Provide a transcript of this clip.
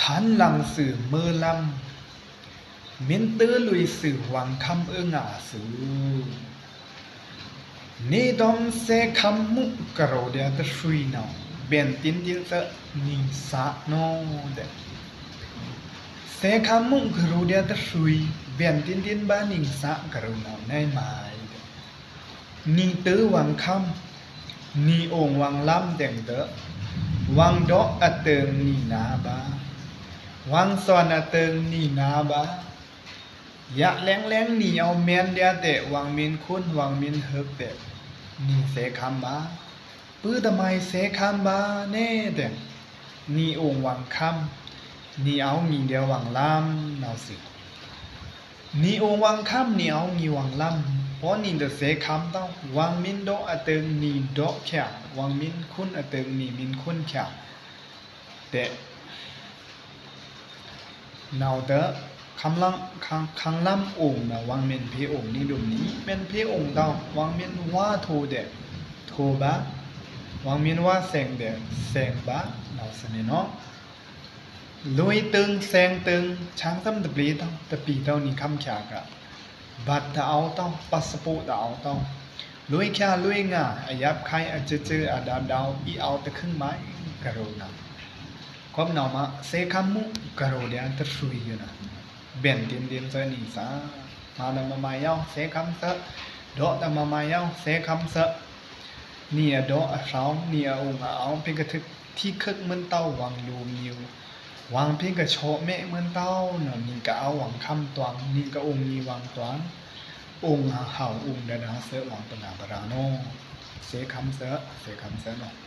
ၽານລາງຊື່ເມີລຳ ເມັນເຕີລຸຍຊື່ຫວັງຄຳເອີງອາສູ. ເນດອມແຊຄຳມຸກະໂຣດຽຕະຊຸຍເນົາ ບຽນຕິນຕິນເຊ ນິງສະເນາະເດ. ແຊຄຳມຸກະໂຣດຽຕະຊຸຍ ບຽນຕິນຕິນບານິງສະກະໂຣເນົາໃນມາຍເດ. ນີເຕີວັງຄຳ ນີໂອງວັງລຳແດງເຕີ ວັງເດາະອະເຕີງນີນາບາ ວັງສອນອະເຕີງນີນາບາ ຢາກແລງແລງນີເອົາແມ່ນເດຍແຕະ ວັງເມັນຄຸນ ວັງເມັນເຮີກແຕະ ນີແຊຄຳບາ ປືຕະໄມແຊຄຳບາແນ່ແດງ ນີໂອງວັງຄຳ ນີເອົາງີເດຍວັງລຳ ເນົາຊື່. ນີໂອງວັງຄຳ ນີເອົາງີວັງລຳ ພໍນີເດີແຊຄຳເຕົ້າ ວັງມິນໂດະອະເຕີງນີໂດະແຂວ ວັງມິນຄຸນອະເຕີງນີມິນຄຸນແຂວ ແຕະ ເນົາເຕີ ຄຳລຳ ຄຳ ຄຳລຳໂອງນະ ວັງເມັນເພໂອງນີດຸມນີ ເມັນເພໂອງເຕົ້າ ວັງມິນວາໂທແດ ໂທບາ ວັງມິນວາແຊງແດ ແຊງບາ ເນົາສະເໜ່ເນາະ. ລຸຍເຕີງແຊງເຕີງ ຊາງຊຳຕະປີເຕົ້າ ຕະປີເຕົ້ານີຄຳຂຽວກະ ບັດຕະເອົາເຕົ້າ ປາສະໂປດຕະເອົາເຕົ້າ ລຸຍຂຽວລຸຍງາ ອາຍັບໄຄ ອາຈື່ຈື່ ອາດາວດາວ ອີເອົາຕະຄຶງໄມ້ ກະໂຣນາ ຄວາມເນົາມາ ເຊຄຳມຸກະໂຣດຽຕະຊຸຍຢູ່ນະ ບຽນຕິນຕິນເຊີນີສາ ມາດະມາມາເຍົາ ເຊຄຳເຊີ ເດາະດະມາມາເຍົາ ເຊຄຳເຊີ ນີອະເດາະອະເຊົາ ນີອະໂອງອະເອົາ ເພກະທຶກ ທີເຄີກເມີນເຕົ້າ ວັງລູມີວ ວັງເພກະເຊາະແມະເມີນເຕົ້າເນາະ ນີກະເອົາວັງຄຳຕວງ ນີກະໂອງນີວັງຕວງ ໂອງຫາເຫົາ ໂອງດາດາເຊີ ວັງປະນາປະຣາໂນ ເຊຄຳເຊີ ເຊຄຳເຊີເນາະ.